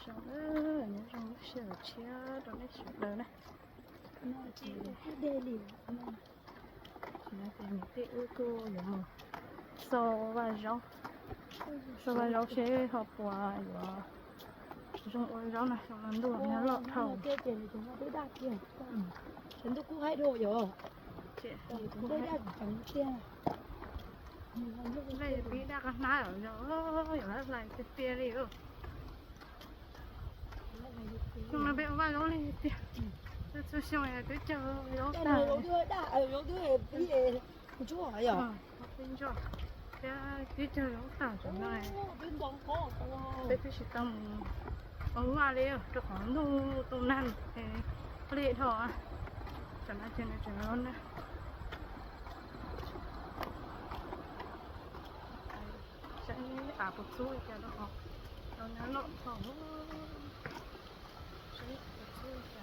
Zoo, nyob zoo lub sij hawm tshiab rau nej sawv daws na. Tam sim no ces niam tij wb kuj yuav mus xo vaj zaub, xo vaj zaub seb ho puas yuav zoo ua zaub no, xyoo no ntuj nag loj dhau. Ntuj kuj haib dhau yom. Pib daj qab hnab yom, yog hlais tiag tiag li. Xyoo no peb ua vaj zaub li tiag, txhua xyoo twb cog zaub tag. Thiab twb cog zaub tag tam no, peb twb tsis tau mus ua vaj li rau qhov ntuj tu nag li dhau. Tam no ces nws tseem los nag. Saib av puas txhub li cas rau qhov nag loj dhau. Saib av puas txhub li cas.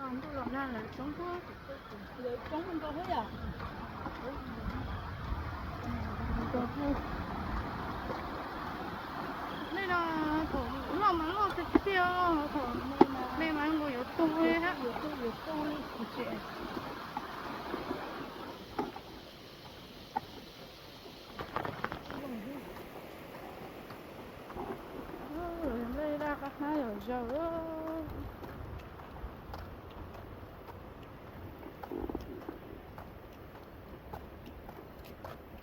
Ntuj los nag lawv coob, lawv coob nrau thiab yom. Nej no thaum loj mas loj tiag tiag, thaum me mas nkaus yuav tu li hab. Nplej daj qab hnab yom zaws.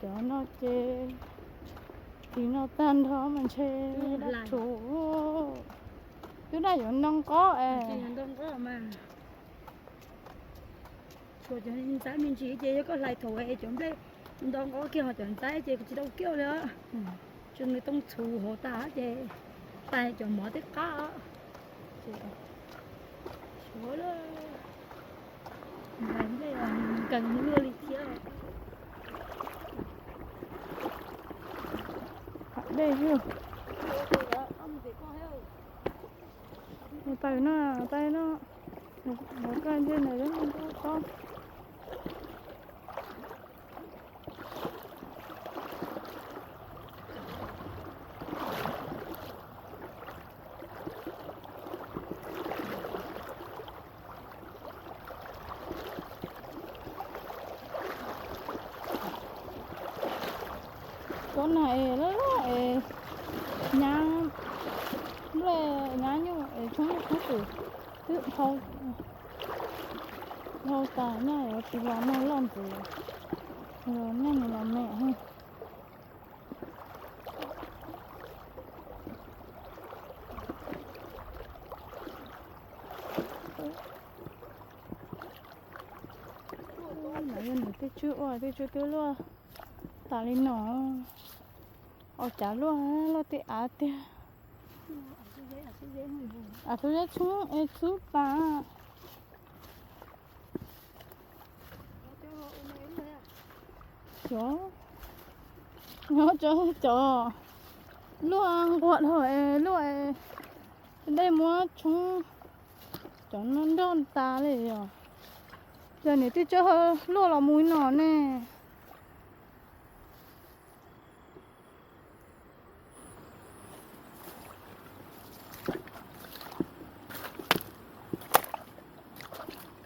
Cov no ces tiv no tag nrho mas ntshe daj rhuv. Twb daj yuav ntoo nqob es. Tshuav cov ntxaib me ntsis ces yog koj hlais thaum cov nplej ntoo nqob kiag ho cov ntxaib ces tsis tau kiag li os. Tsuas nws tooj txhuv hauv tas ces tais cov mov tej qab. Suav lawm, nplej nkees luaj li thiab. Qhov dej hwj. Mus tais no, tais no. Mus koj ntsej ntawm lub ntuj tod. Cov nag es loj loj es nyab nplej nyab nyuj es tshoob nyuj tshoob twm twb dhau tas, nyaj yuav tsis los nag loj ntxiv, los nag mus los me. Yog nws tej tswb ua tej tswb twb luaj tas li no. Ua cas luaj, luaj tej av tiag. Av txhub zeb tshoob es txhub tas. Cov, nyob cov, cov luaj nquag dhau es luaj es dej muab tshoob, cov no nroj tas li os. Yog niam tij tsawb luaj los mus no ne.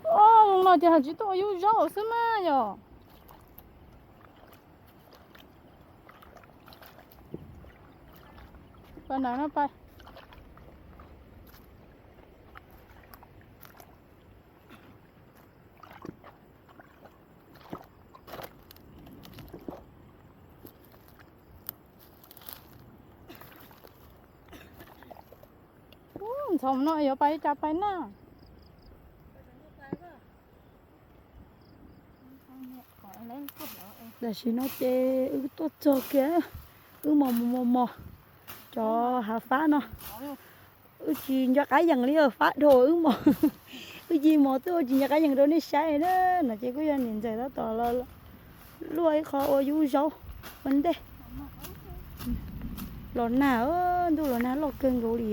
Os, zoo no ces hais tsis tuaj ua yub zaub xwb mas yog. Pais ntawm no pais. Ub, ntxhov no yuav pais cas pais na. Tam sim no ces wb tuaj txog kiag, wb mos mos mos mos cov hav fab no. Wb tsis nco qab yees li, fab dhau wb mos. Wb cia mos twb ua tsis nco qab yees rau nej saib na. No ces kuj yog niam ntxawm tab tom los luaj ib qho ua yub zaub ua ntej. Los nag, ntuj los nag loj kawg nkaus li.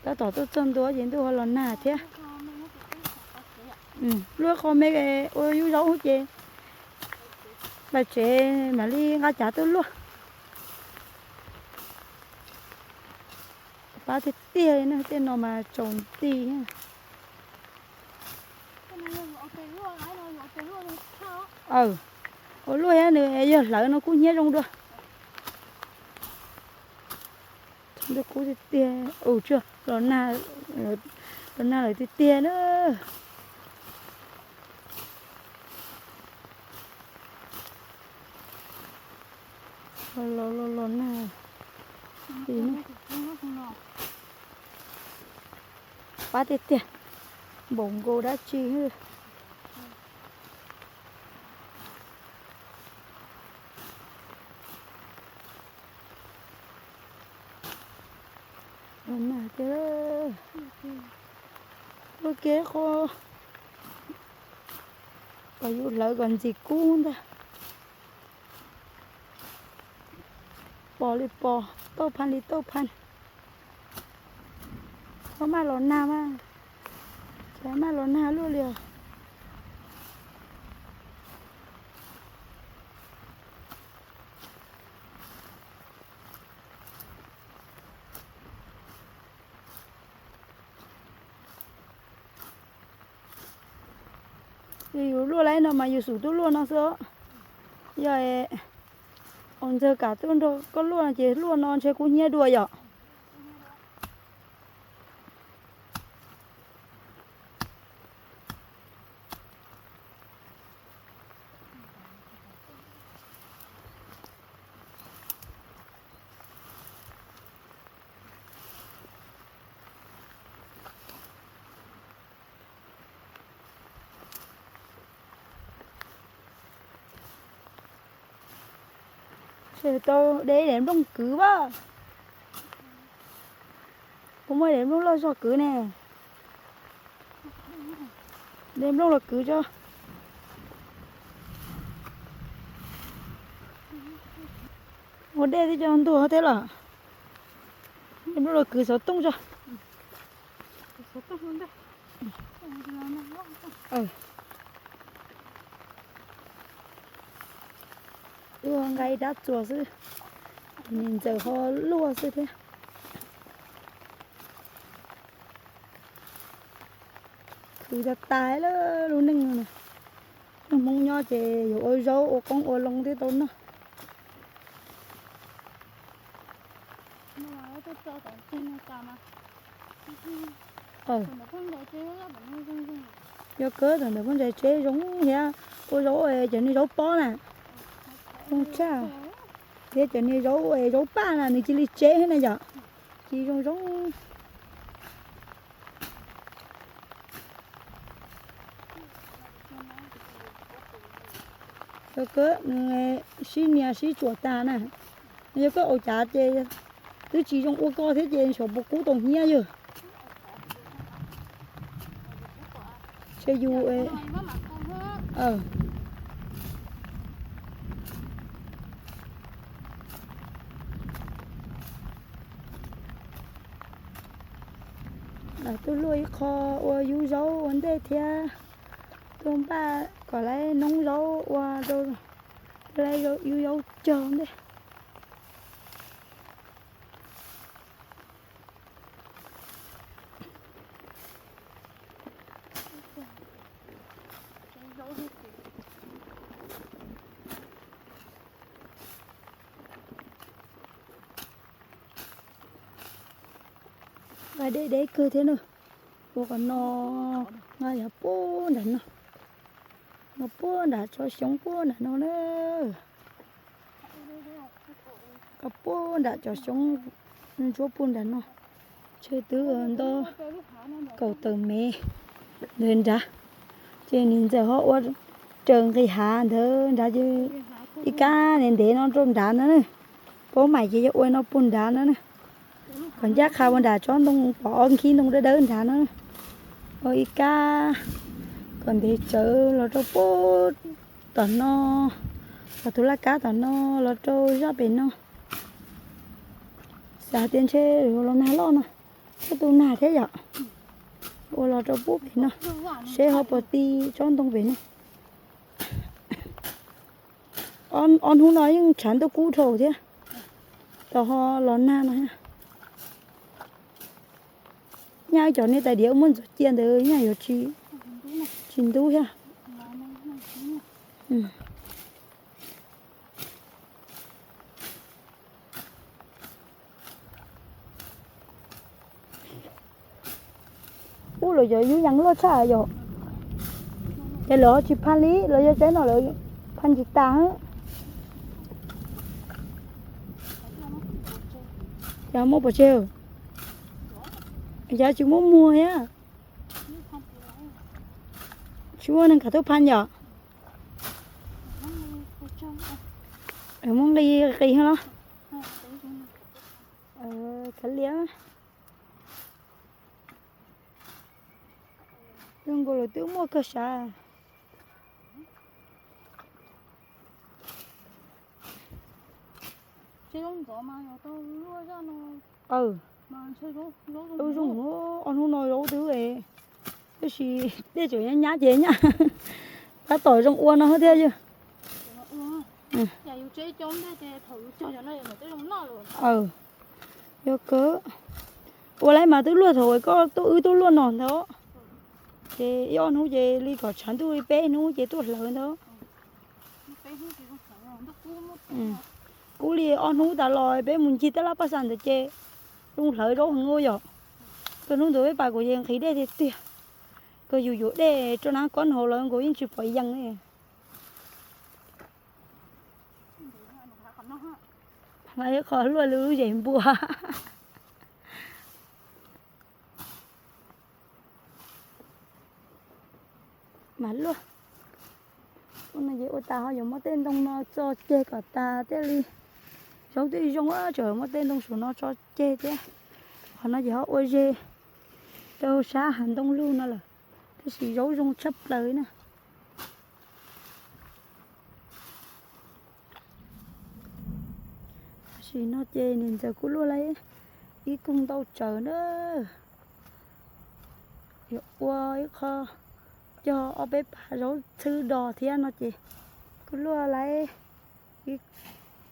Tab tom tuaj txog ntua ces ntuj ho los nag thiab. Luaj qhov me ua yub zaub ces pab tsev mam li nqa cav tuaj luaj. Pab tiag tiag li na, tej no mas tsaus nti. Ua luaj thiab nws yog hlawv no kub hnyiab zoo dua. Ntuj kub tiag tiag, los nag lawm tiag tiag na. Los los los nag. Pab tiag tiag, npaum nkaus dab tsi. Los nag tiag. Ua ke qhov kom yus hlawv kom ntxim kub ntag. Pos li pos, tauj phan li tauj phan. Txhob maj los nag mas, txhob maj los nag luaj li os. Yus luaj laib no mas yus xub tuaj luaj no xwb. Yog ua ntxawg kam tuaj nrog koj luaj no ces luaj no ntshe kub hnyiab dua yom. Tau de daim nplooj kwv pab. Puas muaj daim nplooj loj zog kwv ne? De nplooj los kwv tso. Ua dej twb cov ntuag thiab los. De nplooj los kwv xov tooj tso. Wb nqa ib rab txuas xwb, niam ntxawm ho luaj xwb thiab. Khwv tas tas lub neej no na. Neeg Hmoob nyob ces yuav ua zaub ua qoob ua loo thiaj tau noj. Yog kawg, thaum ntawd poj ntsais tsev zoo thiab, ua zaub cov niag zaub pob na, zoo tshaj. Thiab cov niag zaub, zaub paj na nws cia li tseb thiab na yom, cia li zoo zoo. Yog kawg, nws sib nias sib tsuam tas na. Yog koj ua cas ces twb tsis zoo ua koj thiab ces xyov puas kub tau hnyiab yog. Ces yus Lam tuaj luaj ib qho ua yub zaub ua ntej thiab, tuaj npaj kom lawv noob zaub ua rau lawv yub zaub cog ntej. Nqa deb deb kawg thiab na. Ua qhov no, nqa yog puag nram no, nqa puag nram tsob xyoob puag nram no na. Nqa puag nram cov xyoob ntsuab puag nram no. Ntshe twb nto kaum tawm mev ntawd nrad. Ces niam ntxawm ho ua raws nqis hav ntawd nrad, ib kab ntev ntev no rau nrad no na. Paub mais ces yog ua no puag nrad no na. Kom ncaj qha ua nram tsob ntoo pom ob nkhib ntoo dawb dawb nrad no. Ua ib kab kom ntev tsawv los rau puag tom no, tom tus laj kab tom no los rau zaj pem no. Cas tias ntshe yuav los nag loj no, txhob tu nag thiab yom. Ua los rau pub pem no, seb ho puas ti tsob ntoo pem no. Ob hnub no yeej tshav ntuj kub dhau thiab, tos ho los nag no thiab. Nyaj cov niag tais diav muab ntxuav cia ntawd nyaj yuav tsis ntub thiab. Ub, lawv cov yub yees luaj tshaj yom. Ces lawv tsis phaj li, lawv yog teb no lawv phaj tsis tas. Ces muab pov tseg, ces tsis muab muag thiab. Tsis muaj neeg kam tuaj phaj yom. Muab nqi qis los. Kav liam. Zoo nkaus lawv twb muaj kawg sav. Zoo, ob hnub no zaub twb, tab sis dej tseem nyab nyab ces nyaj tab tom zoo ua no thiab yog. Yog kawg. Ua lawm mas twb luaj thaum koj tuaj wb tuaj luaj no ntag. Ces ib ob hnub ces li kom tshav ntuj li peb hnub ces tuaj hlawv ntag. Kub li ob hnub tas los peb mus ncig tej laj paj xas ntawd ces zoo hlawv zaub heev ua yom. Kawg hnub ntawd peb pas kuv ces nqhis dej tiag tiag. Kawg yus yuav dej rau nab kob hauv los nkaus yeej tsis pom yees li. Ib qho luaj li lub zes npua. Mas luaj. Ua no ces ua tas ho yuav muab tej ntoo no tso ceg kom tas thiaj li. Zaub twb zoo, tseem muab tej ntoo saum no tso ceg thiab. Qhov no ces ho ua ze rau sab hav ntoo lug no lawm, tab sis zaub zoo tshaj plaws na. Tam sim no ces niam ntxawm kuj luaj lawm ib koog ntau tsawv na. Yuav ua ib qho cog ob peb pav zaub txhwb do thiab no ces kuj luaj lawm ib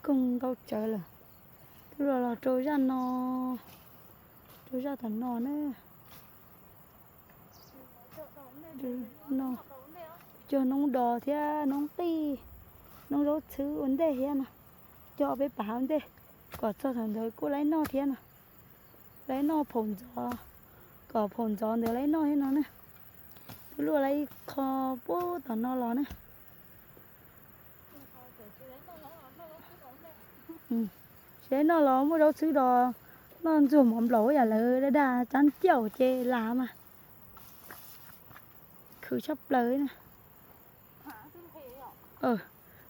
koog ntau tsawv lawm. Twb luaj los rau zaj no, rau zaj tom no na. Cog noob do thiab noob qij, noob zaub txhwb ua ntej thiab no. Cog peb pav ua ntej, kom txog thaum ntawd kuj laib noj thiab no. Laib noj phaum ntxov, kom phaum ntxov ntawd laib noj thiab no na. Twb luaj lawm ib qho puag tom no los na. Tsis laib noj los muaj zaub txhwb do, noj ntxuag mov nplaum yam lawv dag dag tsab ciaum ces las mas. Khwv tshaj plaws na.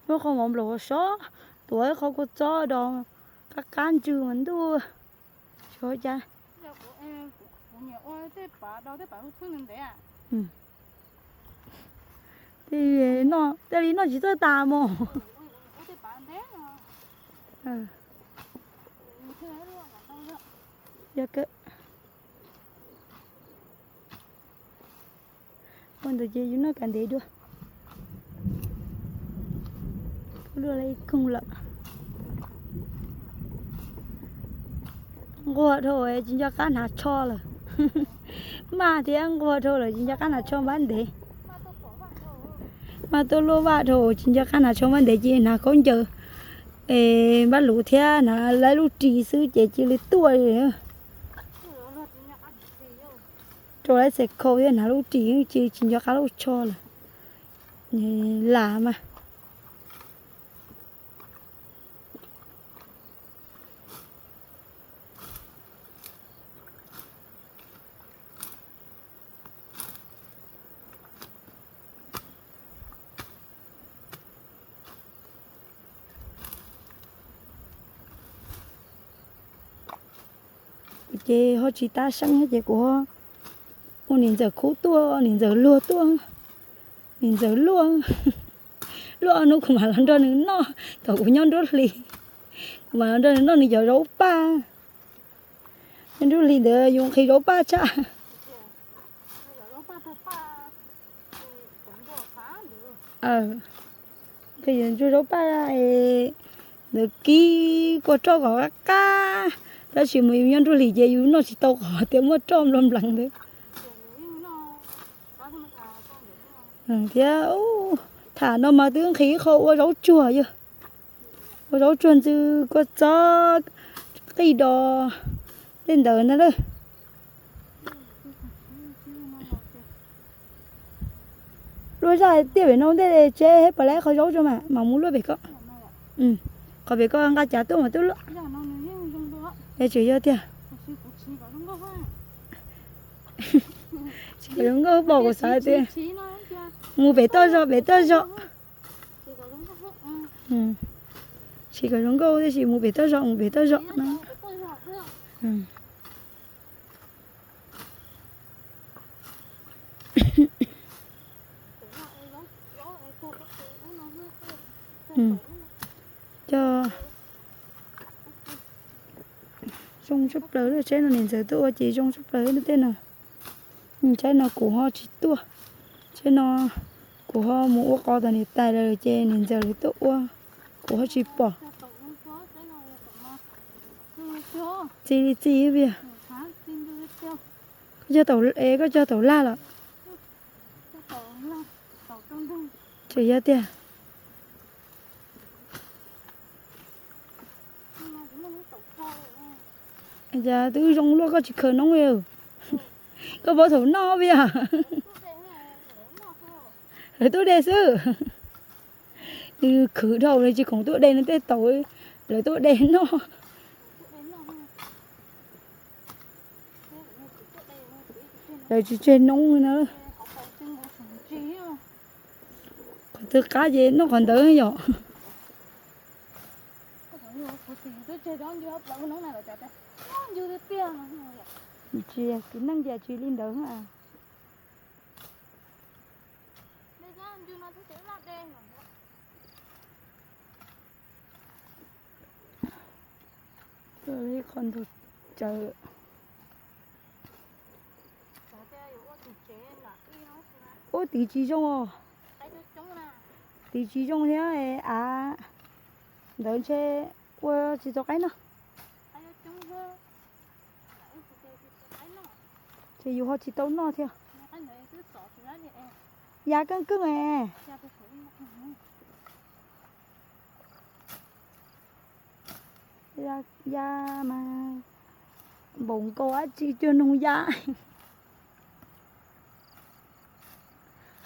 Muab qhov mov nplaum sov, tuav ib qho kua txob do qab qab ntsws mas ntuj. Sov cas. Tej li noj tsis txawj tas mog. Ua ntawd ces yus noj kav ntev dua. Kuj luaj li ib koog lawm. Nquag dhau tsis nco qab hnav tsho lawm. Maj thiab nquag dhau lawm tsis nco qab hnav tsho npab ntev. Maj tuaj luaj vaj dhau tsis nco qab hnav tsho npab ntev ces hnav khaub ncaws, npab luv thiab hnav lawv lub ris xwb ces cia li tuaj li. Rau lawv txhais khau thiab hnav lub ris ces tsis nco qab lub tsho lawm. Las mas. Kuv ces ho tsis tab seeb ces kuv ua niam ntxawm khub tuaj, niam ntxawm luag tuaj, niam ntxawm luaj, luaj ob hnub kuv mam los nrog nws noj, thaum kuv nyob nruab hlis, kuv mam los nrog nws noj nws cov zaub paj. Nyob nruab hlis ntawd yus nqhis zaub paj tshaj. Nqhis zaub paj es ntawd kib kua roj kom qab qab, tab sis mas yus nyob nruab hlis ces yus noj tsis tau qhov tias muaj roj nplees nplees ntawd. Thiab tham no mas twb nqhis ib qho ua zaub tsuag yog, ua zaub tsuag ntxw kua txob qij dos tej ntawd ntag lawm. Luaj zaj tiaj pem no ntej tsev pom lawv qhov zaub tso mas mam mus luaj pem ko. Qhov pem ko nqa cav tuaj mas twb luaj. Es tseem yog tiag. Tsis kom zoo nkauj pom kuv xav tias mus pem toj zog pem toj zog. Tsis kom zoo nkauj tab sis mus pem toj zog mus pem toj zog no. Coj zoo tshaj plaws, tsheb no niam ntxawm tuaj ua ces zoo tshaj plaws tej no. Tsheb no kuv ho tsis tuaj, tsheb no kuv ho mus ua qos tom niam tais lawm ces niam ntxawm lawv tuaj ua, kuv ho tsis pom. Txi li txi via. Koj cog taum lag los? Tseem yog tiag. Cas twb zoo luaj koj tsis khaws noob li. Koj paub thaum noj via. Lawv tuaj de xwb. Nws khwv dhau li tsis khoom tuaj de no tej taum, lawv tuaj de noj. Lawv tsis tseg noob li na. Qhov twg qab ces noj qhov ntawd yom. Tsis, kwv neej ces tsis li ntawd. Ib qho ntug tsawv. Ua tid tsis zoo os. Tid tsis zoo thiab av ntawd ntshe ua tsis tau qaib noj. Ces yus ho tsis tau noj thiab. Ya keej keej es. Ya mas npaum nkaus dab tsi cuag noog ya.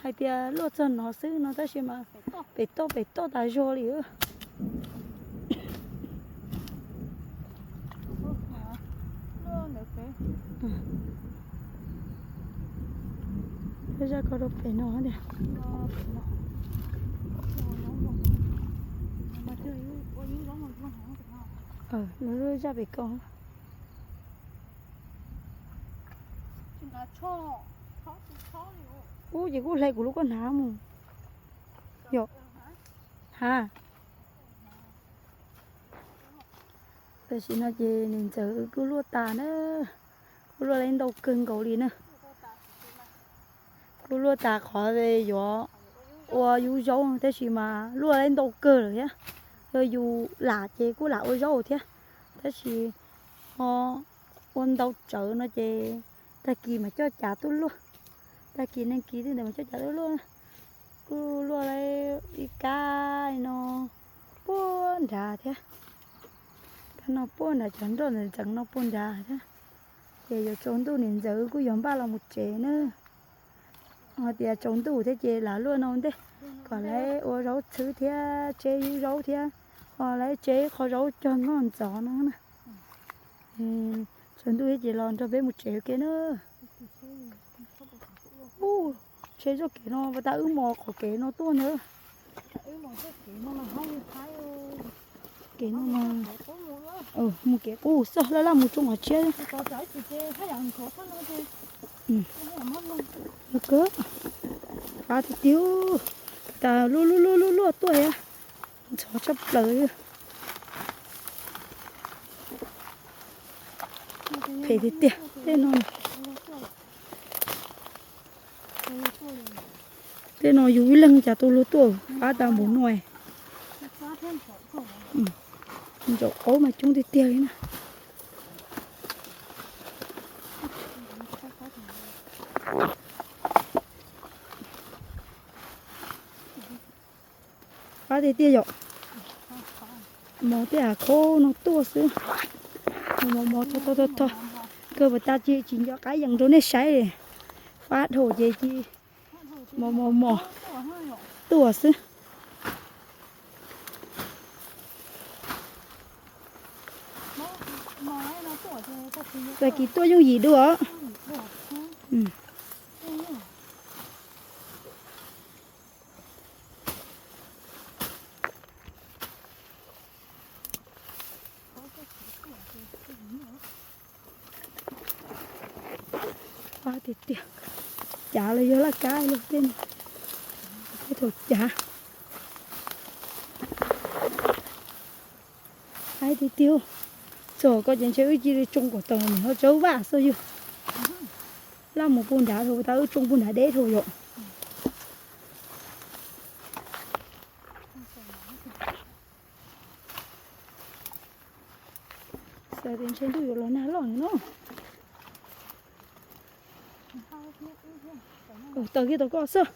Hais tias luaj txog no xwb no tab sis mas pem toj pem toj tas zog li. Zaj ko rau pem no tiag. Lub zaj pem ko. Ub, ces kuj hle kuv lub koj hnav mus. Yom. Ha. Tam sim no ces niam ntxawm kuj luaj tas na, kuj luaj lab ntau kawg nkaus li na. Kuj luaj tas qhov yuav ua yub zaub tab sis mas luaj lab ntau kawg lawm thiab. Yog yus lam ces kuj lam ua zaub thiab, tab sis ho ua ntau tsawv no ces tag kis mas coj cav tuaj luaj. Tag kis neeg kis tej ntawd mas coj cav tuaj luaj. Kuj luaj lawm ib kab no puag nrad thiab. Kab no puag nrad, cov nroj ntxeev ntxeev no puag nrad thiab. Ces yuav tsaus ntuj niam ntxawm kuj yuav npaj los mus tsev na. Hais tias tsaus ntuj thiab ces lam luaj no ntej kom lawv ua zaub txhwb thiab tseb yub zaub thiab ho lawv tseb qho zaub cog nkoj ntxov no na. Tsaus ntuj thiab ces los nrog peb mus tsev ua ke na. Ub, tsheb zoj kev no pas tas wb mus qhov kev no tuaj na. Kev no mas mus kev qub xwb, laj laj mus tsoo qhov tshiab. Qab tiag tiag, tas luaj luaj luaj luaj tuaj thiab, ntxhov tshaj plaws li. Phem tiag tiag tej no. Tej no yus ib leeg cas tau luag tuaj fab tag npaum no. Ntsaum qaub mas coob tiag tiag li na. Fab tiag tiag yom. Mos tej av khaub no tuaj xwb. Mos mos tho tho tho tho. Kawg puas tas tsis nco qab yees rau nej saib li. Fab dhau ces cia mos mos mos tuaj xwb. Tag kis tuaj yooj yim dua. Fab tiag tiag. Cav los yog laj kab los tej, tej thaum cav. Haib tiag tiag. Txog koj ces ntshe wb cia li tsoo kom tau nws ho tsawb vaj xwb yog. Laj mus puag nrad dhau, tau wb tsoo puag nrad deb dhau yom. Xav tias ntshe ntuj yuav los nag loj no. Taws kiag tau koj xwb,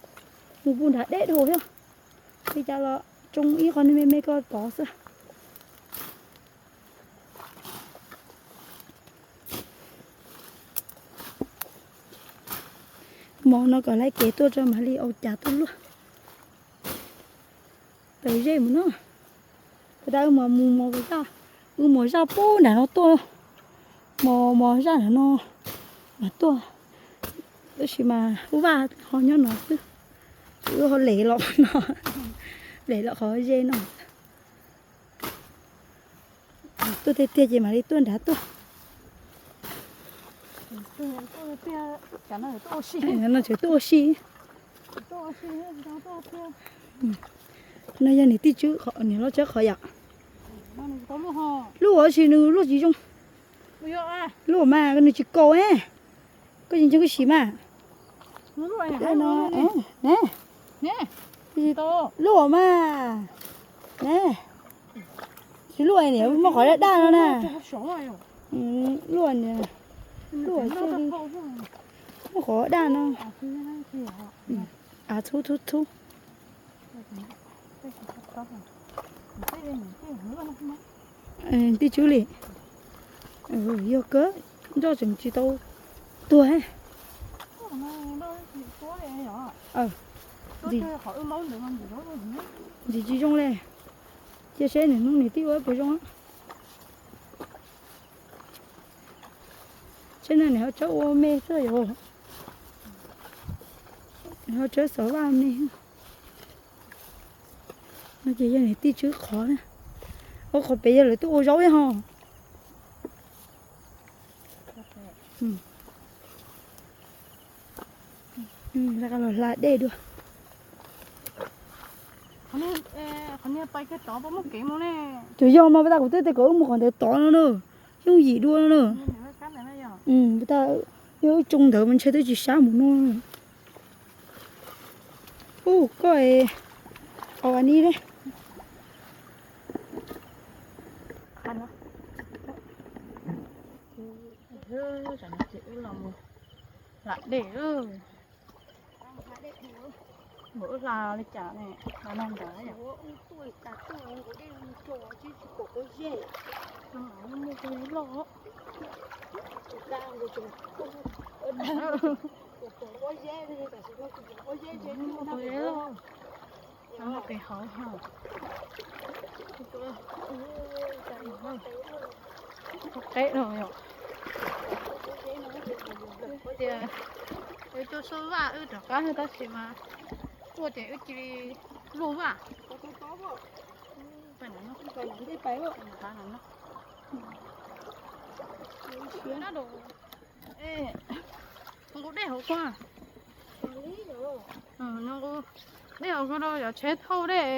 mus puag nrad deb dhau thiab. Li cas los tsoo ib qho me me koj tod xwb. Mos no kom laiv kev tuaj tso mam li ua cas tuaj luaj. Taws zej mus no. Puas tas wb mus mus mos zaj, wb mus zaj puag nram no tuaj, mos mos zaj nram no mas tuaj. Tab sis mas vaj ho nyob no xwb, wb ho lem los no, lem los qhov ze no. Tuaj tiag tiag ces mam li tuaj nrad tuaj. No tseem tuaj ua si. No yog niam tij tswb, niam hlob tswb qhov yom. Luaj ua si nws luaj tsis zoo. Luaj mas nws tsis kaus. Koj tsis ntseeg koj sim mas. Luaj mas. Ne, tsis luaj niam muaj qhov daj daj no na. Luaj niam, luaj muaj qhov daj no. Av thub thub thub. Tij tswb li. Yog kawg, nroj tseem tsis tau tuag. Ntxim tsis zoo li. Cia seb nws hnub nws twb ua puas zoo. Seb no nws ho tsav ua me xwb yom. Nws ho tsav xov vaj me. No ces yog niam tij tswb qhov na. Ua qhov pem yog lawv twb ua zaub ib ho. Los hla dej dua. Tsuas yog mas, tas kuv twb tias kom wb mus qhov ntawd tod no na. Yooj yim dua no na. Yog wb tsoo ntawd mas ntshe twb tsis sab mus no. Ub, koj es, au, a ni le. Hla dej, npaum wb hla li cas ne, hla no ntawd yom. Muaj tus loj. Tus loj. Qeb no yom. Tias wb tuaj xub vaj wb rov qab tab sis mas tuaj ces wb cia li luaj vaj. Nqus dej hauv ko. Nqus dej hauv ko rau cov tsheb thauj dej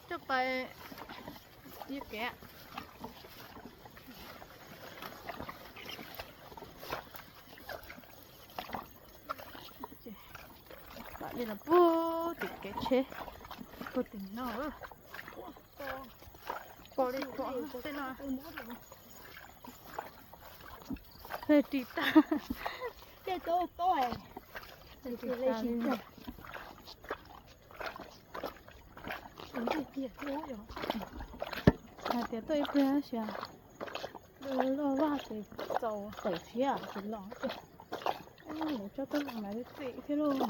coj pais ywg kev. Li los puag tim kev tsheb, puag tim no, pom li qhov tej no. Tej ris tag, tej tau tau, ris tag li. Hais tias tuaj ib pliag xyov, loj vaj ces txaus tawm siab ces los. Lawv tso tuaj los mas tim thiab lauj.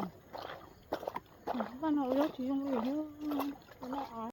Vaj no ua zaub tsis zoo li thiab.